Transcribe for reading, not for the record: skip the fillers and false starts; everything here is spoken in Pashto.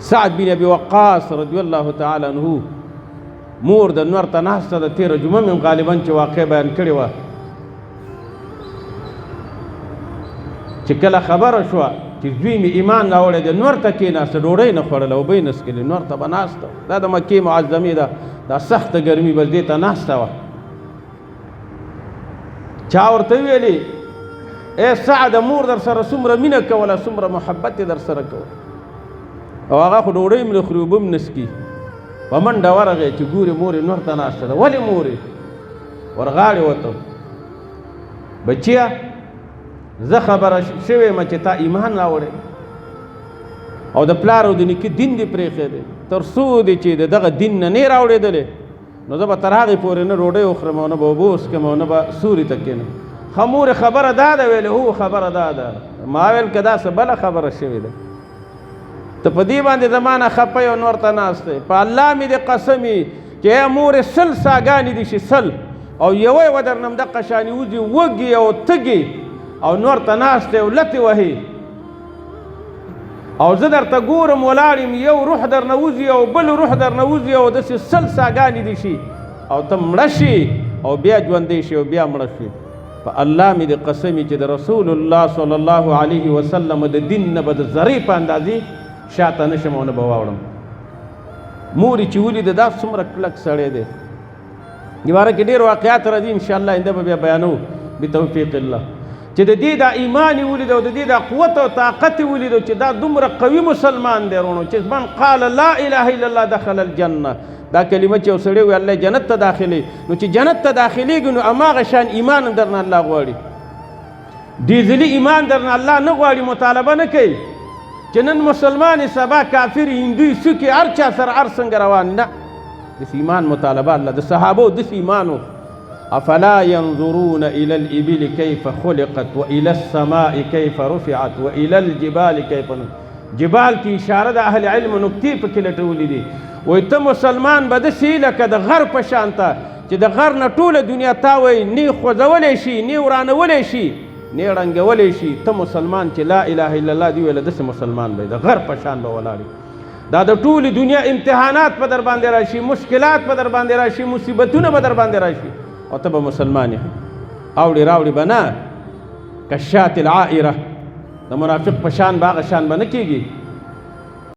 سعد بن ابي وقاص رضی الله تعالی عنه مور د نور ته ناسته ده. تېره جمعه مې هم غالبا چې واقع بیان کړې وه، چې کله خبره شوه چې زوی مې ایمان راوړی دی، نور ته کېناسته، ډوډۍ نه خوړله، اوبه یې نه څښلې، نور ته به ناسته. دا د مکې معظمې ده، دا سخته ګرمي، بس دې ته ناسته وه. چا ورته ویلې ای سعد، مور در سره څومره مینه کوله، څومره محبت یې در سره کوله، او هغه خو ډوډۍ هم نه خوري، اوبه هم نه څکي. په منډه ورغی چې ګوري مور یې نور ته ناسته ده. ولې مور یې ورغاړې وته، بچیه زه خبره شوې یم چې تا ایمان راوړی او د پلار او د نیکه دین دې پرېښی دی، تر څو دې چې د دغه دین نه نه راوړېدلی، نو زه به تر هغې پورې نه ډوډۍ وخورم او نه به اوبه وڅښم او نه به سوري ته کښېنم. ښه مورې خبره دا ده؟ ویلې هو خبره دا ده. ما ویل که دا څه بله خبره شوې ده، ته په دې باندې زما نه خفه یې او نور ته ناست یې. په الله مې دې قسم وي چې ای مورې 100 ساګانې دي شي 100، او یوه یوه درنه همدقه شانې وځي، وږي او تږي او نور ته ناست یې او لتې وهي، او زه درته ګورم ولاړ یم، یو روح درنه وځي او بل روح درنه وځي او داسې 100 ساګانې دي شي، او ته مړه شي او بیا ژوندی شي او بیا مړه شي. په الله مې د قسم چې د رسول الله صلی الله علیه وسلم د دین نه به د ذرې په اندازې شاته نه شم او نه به واوړم. مور یې چې ولیده دا څومره کلک سړی دی. دې باره کې ډېر واقعات راځي، انشاءالله آینده به بیا بیانوو بتوفیق الله. چې د دې دا ایمان یې ولید او د دې دا قوت او طاقت یې ولید چې دا دومره قوي مسلمان دی وروڼو، چې من قال لا اله الا الله دخل الجنه، دا کلمه چې یو سړی وایي الله جنت ته داخلوي، نو چې جنت ته داخلېږي نو هماغه شان ایمان هم درنه الله غواړي. ډیزلي ایمان درنه الله نه غواړي، مطالبه نه کوي چې نن مسلمان یې سبا کافر، هندو، سکي، هر چا سره هر څنګه روان. نه، داسې ایمان مطالبه الله د صحابو داسې ایمان و. افلا ينظرون الى الابل كيف خلقت والى السماء كيف رفعت والى الجبال كيف نصبت. جبال کې اشاره د اهل علم نکتې پکې لټولې دي. وایي ته مسلمان به داسې لکه د غر په شان ته چې د غر نه ټوله دنیا تا وایي نی خوځولی شي، نی ورانولی شي، نی ړنګولی شي. ته مسلمان چې لا اله الا الله دی ویله، داسې مسلمان به د غر په شان به ولاړ. دا د ټولې دنیا امتحانات په در باندې راشي، مشکلات په در باندې راشي، مصیبتونه به در باندې راشي، او ته به مسلمان یې. اوړي راوړي به نه، کشات العائره، د منافق په شان به هغه شان به نه کېږي.